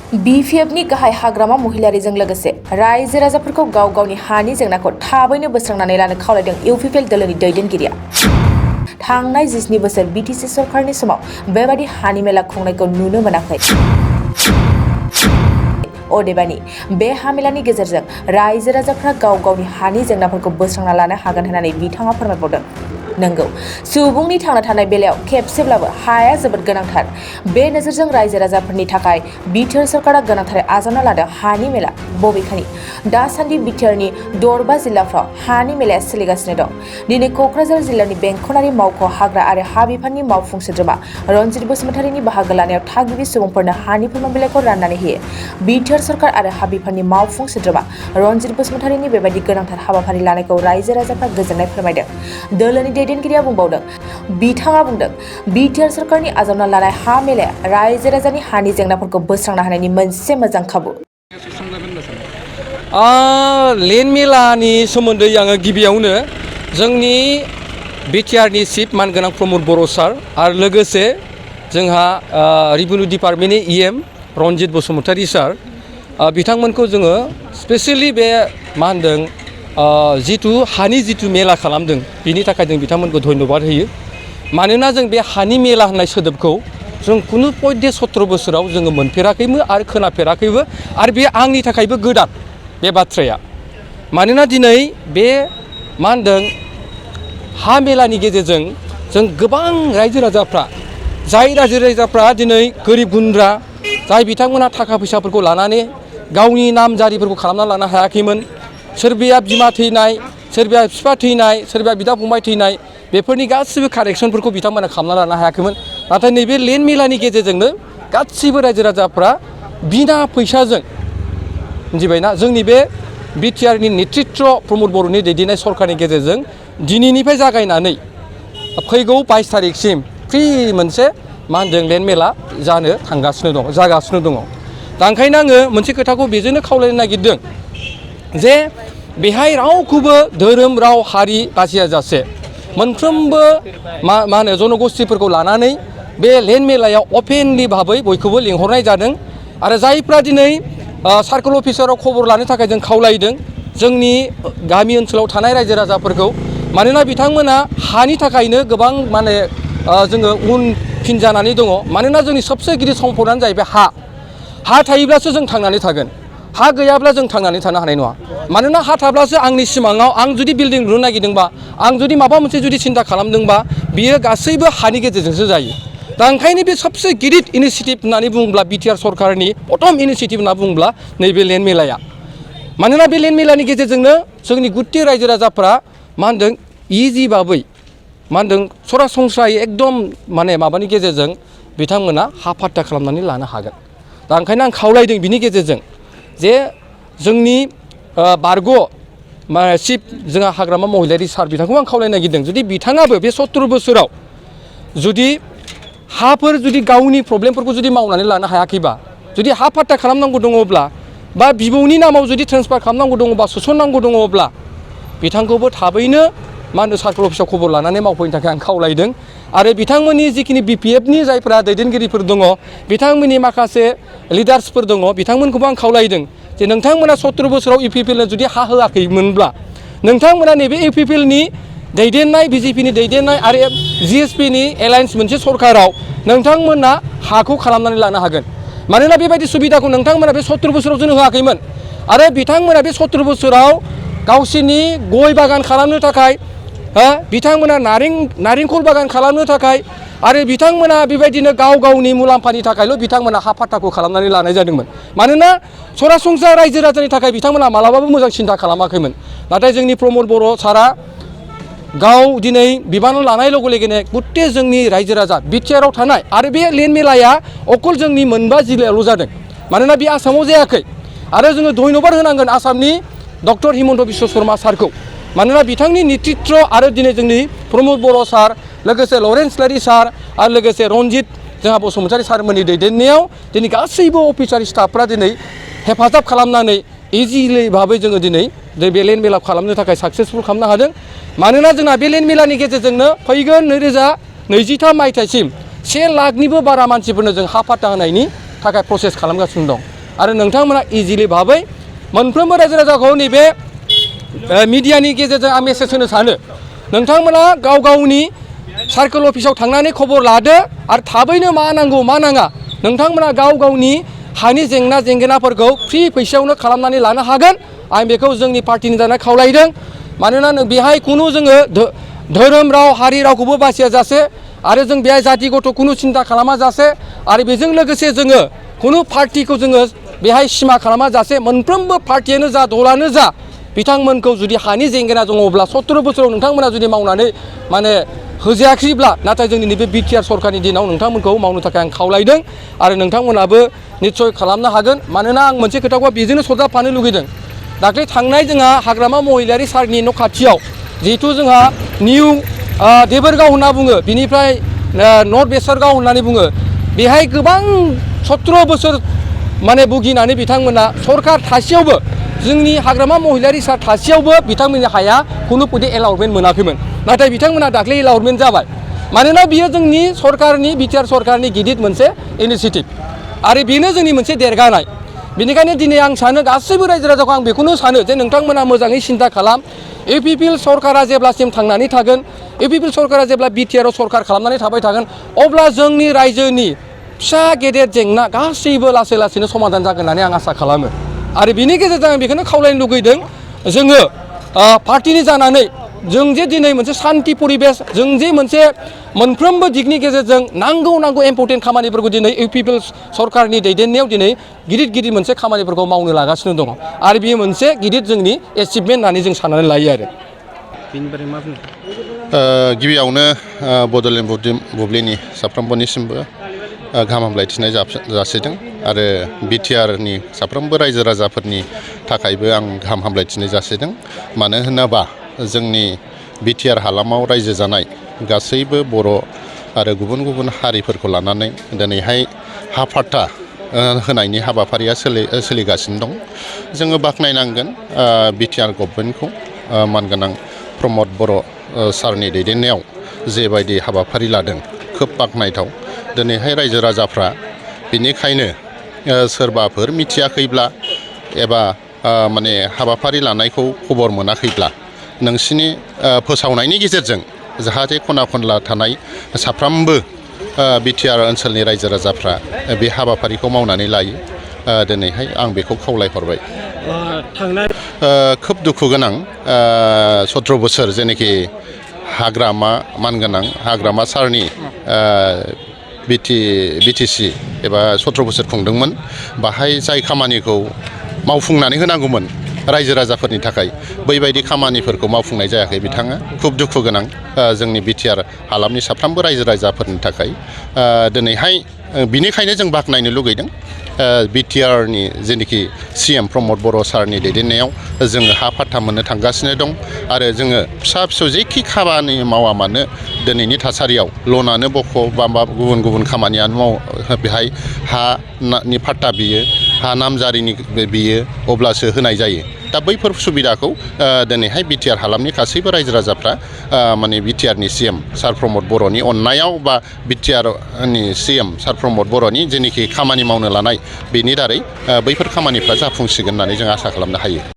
BPFनि गाहाय हाग्रामा महिलारिजों लोगोसे रायजो राजाफोरखौ गाव गावनि हानि जेंनाखौ थाबैनो बोस्रांनानै लानो खावलायदों इउपिपिएल दोलोनि दैदेनगिरिया। थांनाय 17 बोसोर BTC सरकारनि समाव बेबादि हानि मेला खुंनायखौ नुनो मोनाखै। अदेबानि बे हामेलानि गेजेरजों रायजो राजाफ्रा गाव गावनि हानि जेंनाफोरखौ बोस्रांना लानो हागोन होननानै बिथाङा फोरमायबावदों। नंगौ, सुबुंनि थांना थानाय बेलायाव खेबसेब्लाबो हाया जोबोद गोनांथार। बे नोजोरजों रायजो राजाफोरनि थाखाय बिटिआर सरकारा गोनांथारै आजावना लादों हानि मेला। बबेखानि दासान्दि बिटिआरनि 14 जिल्लाफ्राव हानि मेलाया सोलिगासिनो दं। दिनै क'क्राझार जिल्लानि बेंखनारि मावख' हाग्रा आरो हा बिफाननि मावफुं सोद्रोमा रनजित बसुमतारीनि बाहागो लानायाव थागिबि सुबुंफोरनो हानि फोरमान बिलाइखौ राननानै होयो। बिटिआर सरकार आरो हा बिफाननि मावफुं सोद्रोमा रनजित बसुमतारीनि बेबायदि गोनांथार हाबाफारि लानायखौ रायजो राजाफ्रा गोजोननाय फोरमायदों। दोलोनि दैदेनगिरिया बुंबावदों, बिथाङा बुंदों, बिटिआर सरकारनि आजावना लानाय हा मेलाया रायजो राजानि हानि जेंनाफोरखौ बोस्रांना होनायनि मोनसे मोजां खाबु। लेन्ड मेलानि सोमोन्दै आङो गिबियावनो जोंनि बिटिआरनि चिफ मानगोनां प्रमद बर' सार आरो लोगोसे जोंहा रेभिनिउ डिपार्टमेन्टनि EM रनजित बसुमतारी सार बिथांमोनखौ जोङो स्पेसियेलि बे मा होनदों जिथु हानि जिथु मेला खालामदों बिनि थाखाय जों बिथांमोनखौ धन्यबाद होयो। मानोना जों बे हानि मेला होननाय सोदोबखौ जों खुनु पयदे 17 बोसोराव जोङो मोनफेराखैमोन आरो खोनाफेराखैबो आरो बे आंनि थाखायबो गोदान बे बाथ्राया। मानोना दिनै बे मा होनदों हा मेलानि गेजेरजों जों गोबां रायजो राजाफ्रा जाय रायजो राजाफ्रा दिनै गोरिब गुन्द्रा जाय बिथांमोना थाखा फैसाफोरखौ लानानै गावनि नाम जारिफोरखौ खालामना लानो हायाखैमोन, सोरबाया बिमा थैनाय, सोरबाया बिफा थैनाय, सोरबाया बिदा फंबाय थैनाय, बेफोरनि गासिबो कारेक्सनफोरखौ बिथांमोना खालामना लानो हायाखैमोन। नाथाय नैबे लेन्ड मेलानि गेजेरजोंनो गासिबो रायजो राजाफ्रा बिना फैसाजों मिथिबायना जोंनि बे बिटिआरनि नेतृत्व प्रमद बर'नि दैदेननाय सरकारनि गेजेरजों दिनैनिफ्राय जागायनानै फैगौ 22 तारिखसिम फ्रि मोनसे मा होनदों लेन्ड मेला जागासिनो दङ। दा ओंखायनो आङो मोनसे खोथाखौ बेजोंनो खावलायनो नागिरदों जे बेहाय रावखौबो धोरोम राव हारि बासियाजासे मोनफ्रोमबो मा होनो जनगोष्ठीफोरखौ लानानै बे लेन्ड मेलायाव अपेनलि भाबै बयखौबो लिंहरनाय जादों। आरो जायफ्रा दिनै सार्कोल अफिसाराव खबर लानो थाखाय जों खावलायदों जोंनि गामि ओनसोलाव थानाय रायजो राजाफोरखौ, मानोना बिथांमोना हानि थाखायनो गोबां माने जोङो उनफिन जानानै दङ। मानोना जोंनि सबसे गिदिर सम्पदानो जाहैबाय हा थायोब्लासो जों थांनानै थागोन। हा गैयाब्ला जों थांनानै थानो हानाय नङा। मानोना हा थाब्लासो आंनि सिमाङाव आं जुदि बिल्डिं लुनो नागिरदोंबा, आं जुदि माबा मोनसे जुदि सिन्था खालामदोंबा बियो गासैबो हानि गेजेरजोंसो जायो। दा ओंखायनो बे सबसे गिदिर इनिसियेटिभ होननानै बुङोब्ला बिटिआर सरकारनि प्रथम इनिसियेटिभ होनना बुङोब्ला नैबे लेन्ड मेलाया। मानोना बे लेन्ड मेलानि गेजेरजोंनो जोंनि गुथि रायजो राजाफ्रा मा होनदों इजि भाबै मा होनदों सरासनस्रायै एकदम माने माबानि गेजेरजों बिथांमोना हा फाट्टा खालामनानै लानो हागोन। दा ओंखायनो आं खावलायदों बिनि गेजेरजों जे जोंनि बारग' चिफ जोंहा हाग्रामा महिलारि सार बिथांखौ आं खावलायनो नागिरदों, जुदि बिथाङाबो बे 17 बोसोराव जुदि हाफोर जुदि गावनि प्रब्लेमफोरखौ जुदि मावनानै लानो हायाखैबा, जुदि हा फाट्टा खालामनांगौ दङब्ला बा बिबौनि नामाव जुदि ट्रेन्सफार खालामनांगौ दङबा सोसननांगौ दङब्ला बिथांखौबो थाबैनो मा होनो सार्कोल अफिसाव खबर लानानै मावफैनो थाखाय आं खावलायदों। आरो बिथांमोननि जिखिनि BPFनि जायफ्रा दैदेनगिरिफोर दङ, बिथांमोननि माखासे लिडार्सफोर दङ, बिथांमोनखौबो आं खावलायदों जे नोंथांमोना 17 बोसोराव इउपिपिएलनो जुदि हा होआखैमोनब्ला नोंथांमोना नैबे इउपिपिएलनि दैदेननाय BJPनि दैदेननाय आरो GSPनि एलायन्स मोनसे सरकाराव नोंथांमोना हाखौ खालामनानै लानो हागोन। मानोना बेबायदि सुबिदाखौ नोंथांमोना बे 17 बोसोराव जोंनो होआखैमोन। आरो बिथांमोना बे 17 बोसोराव गावसिनि गय बागान खालामनो थाखाय, बिथांमोना नारेंखल बागान खालामनो थाखाय आरो बिथांमोना बेबायदिनो गाव गावनि मुलाम्फानि थाखायल' बिथांमोना हा फाट्टाखौ खालामनानै लानाय जादोंमोन। मानोना सरासनस्रा रायजो राजानि थाखाय बिथांमोना मालाबाबो मोजां सिन्था खालामाखैमोन। नाथाय जोंनि प्रमद बर' सारा गाव दिनै बिबान लानाय लोगो लोगोनो गुथे जोंनि रायजो राजा बिटिआराव थानाय आरो बे लेन्ड मेलाया अकल जोंनि 9 जिल्लायावल' जादों। मानोना बे आसामाव जायाखै। आरो जोङो धन्यबाद होनांगोन आसामनि डक्टर हिमन्त बिश्व शर्मा सारखौ। मानोना बिथांनि नेतृत्व आरो दिनै जोंनि प्रमद बर' सार, लोगोसे लरेन्स इस्लारि सार आरो लोगोसे रनजित जोंहा बसुमतारी सारमोननि दैदेननायाव दिनै गासैबो अफिसार स्टाफफ्रा दिनै हेफाजाब खालामनानै इजिलि भाबै जोङो दिनै बे लेन्ड मेला खालामनो थाखाय साक्सेसफुल खालामनो हादों। मानोना जोंना बे लेन्ड मेलानि गेजेरजोंनो फैगोन 2023 मायथाइसिम 1 लाखनिबो बारा मानसिफोरनो जों हा फाट्टा होनायनि थाखाय प्रसेस खालामगासिनो दं। आरो नोंथांमोना इजिलि भाबै मोनफ्रोमबो रायजो राजाखौ नैबे मिडियानि गेजेरजों आं मेसेज होनो सानो नोंथांमोना गाव गावनि सार्कोल अफिसाव थांनानै खबर लादो आरो थाबैनो मा नांगौ मा नाङा नोंथांमोना गाव गावनि हानि जेंनाफोरखौ फ्रि फैसायावनो खालामनानै लानो हागोन आं बेखौ जोंनि पार्टिनि दाना खावलायदों मानोना बेहाय खुनु जोङो धोरोम राव हारि रावखौबो बासिया जासे आरो जों बेहाय जाति गथ' खुनु सिन्था खालामा जासे आरो बेजों लोगोसे जोङो खुनु पार्टिखौ जोङो बेहाय सिमा खालामा जासे मोनफ्रोमबो पार्टियानो जा दलानो जा बिथांमोनखौ जुदि हानि जेंना दङब्ला 17 बोसोराव नोंथांमोना जुदि मावनानै माने होजायाखैब्ला नाथाय जोंनि नैबे बिटिआर सरकारनि दिनाव नोंथांमोनखौ मावनो थाखाय आं खावलायदों आरो नोंथांमोनाबो निस्सय खालामनो हागोन मानोना आं मोनसे खोथाखौ बेजोंनो सरजाबफानो लुगैदों दाख्लै थांनाय जोंहा हाग्रामा महिलारि सारनि न' खाथियाव जिहेथु जोंहा निउ देबोरगाव होनना बुङो बिनिफ्राय नर्थ बेसरगाव होननानै बुङो बेहाय गोबां 17 बोसोर माने भुगिनानै बिथांमोना सरकार थासेयावबो जोंनि हाग्रामा महिलारि सार थासेयावबो बिथांमोननि हाया खुनु पदे एलाउटमेन्ट मोनाखैमोन नाथाय बिथांमोना दाख्लै एलाउटमेन्ट जाबाय मानोना बियो जोंनि सरकारनि बिटिआर सरकारनि गिदिर मोनसे इनिसियेटिभ आरो बेनो जोंनि मोनसे देरगानाय बेनिखायनो दिनै आं सानो गासैबो रायजो राजाखौ आं बेखौनो सानो जे नोंथांमोना मोजाङै सिन्था खालाम इउपिपिएल सरकारा जेब्लासिम थांनानै थागोन इउपिपिएल सरकारा जेब्ला बिटिआरआव सरकार खालामनानै थाबाय थागोन अब्ला जोंनि रायजोनि फिसा गेदेर जेंना गासैबो लासै लासैनो समाधान जागोन होननानै आं आसा खालामो आरो बिनि गेजेरजों आं बेखौनो खावलायनो लुगैदों जोङो पार्टिनि जानानै जों जे दिनै मोनसे सान्थि परिबेस जों जे मोनसे मोनफ्रोमबो दिगनि गेजेरजों नांगौ इम्पर्टेन्ट खामानिफोरखौ दिनै इउपिपिएल सरकारनि दैदेननायाव दिनै गिदिर मोनसे खामानिफोरखौ मावनो लागासिनो दङ आरो बेयो मोनसे गिदिर जोंनि एचिभमेन्ट होननानै जों साननानै लायो आरो बेनि बारै मा बुङो गिबियावनो बड'लेण्ड बुब्लिनि साफ्रोमबोनिसिमबो गाहाम हामलायथिनाय जासिदों आरो बिटिआरनि साफ्रोमबो रायजो राजाफोरनि थाखायबो आं गाहाम हामलायथिनाय जासिदों मानो होनोबा जोंनि बिटिआर हालामाव रायजो जानाय गासैबो बर' आरो गुबुन हारिफोरखौ लानानै दिनैहाय हा फाट्टा होनायनि हाबाफारिया सोलिगासिनो दं जोङो बाख्नायनांगोन बिटिआर गभर्नमेन्टखौ मानगोनां प्रमद बर' सारनि दैदेननायाव जेबायदि हाबाफारि लादों खोब बाख्नायथाव दिनैहाय रायजो राजाफ्रा बेनिखायनो सोरबाफोर मिथियाखैब्ला एबा माने हाबाफारि लानायखौ खबर मोनाखैब्ला नोंसिनि फोसावनायनि गेजेरजों जाहाथे खना खनला थानाय साफ्रोमबो बिटिआर ओनसोलनि रायजो राजाफ्रा बे हाबाफारिखौ मावनानै लायो दिनैहाय आं बेखौ खावलायहरबाय खोब दुखु गोनां 17 बोसोर जेनाखि हाग्रामा मानगोनां हाग्रामा सारनि बिटिसि एबा 17 बोसोर खुंदोंमोन बाहाय जाय खामानिखौ मावफुंनानै होनांगौमोन रायजो राजाफोरनि थाखाय बैबायदि खामानिफोरखौ मावफुंनाय जायाखै बिथाङा खुब दुखु गोनां जोंनि बिटिआर हालामनि साफ्रोमबो रायजो राजाफोरनि थाखाय दिनैहाय बिनिखायनो जों बाख्नायनो लुगैदों बिटिआरनि जेनाखि सिएम प्रमद बर' सारनि दैदेननायाव जोङो हा फाट्टा मोननो थांगासिनो दं आरो जोङो फिसा जेखि खामानि मावा मानो दिनैनि थासारियाव लनानो बख' बा गुबुन खामानियानो माव बेहाय हानि फाट्टा बियो हा नामजारिनि बियो अब्लासो होनाय जायो दा बैफोर सुबिदाखौ दिनैहाय बिटिआर हालामनि गासैबो रायजो राजाफ्रा माने बिटिआरनि सिएम सार प्रमद बर'नि अननायाव बा बिटिआरनि सिएम सार प्रमद बर'नि जेनोखि खामानि मावनो लानाय बेनि दारै बैफोर खामानिफ्रा जाफुंसिगोन होननानै जों आसा खालामनो हायो।